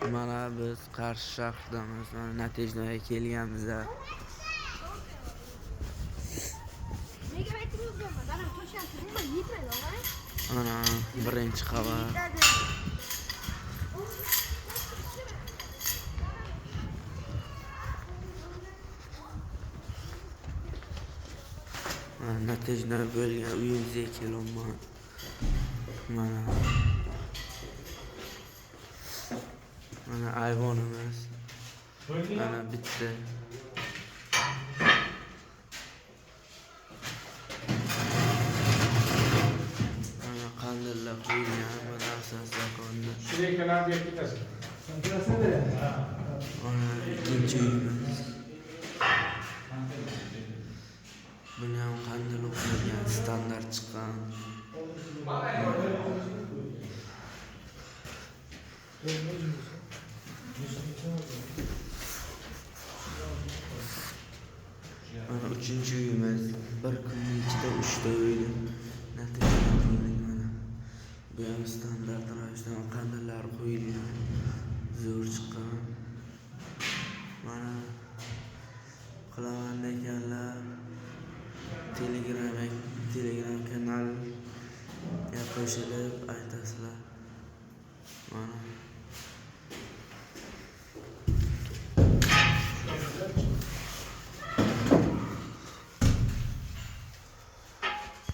Mana biz Qarshi shahridamiz. Mana Natejnoyga kelganmiz. Mana birinchi qavat. Mana Natejnoy bo'lgan uyimizga kelyapman. Mana mana ayvonimiz. Mana bitta. Mana qandillar qo'yilgan, mana zakonni. Mana ikkinchi uyimiz. Buni ham qandil qo'yilgan, standart chiqqan. Mana uchinchi uyimiz. Bir kunning ichida 3 ta uyni natijada qildik mana. Bu ham standart ravishda qandillar qo'yilgan, zo'r chiqqan. Mana qilaman deganlar Telegram kanalga qo'shilib aytasizlar. Mana.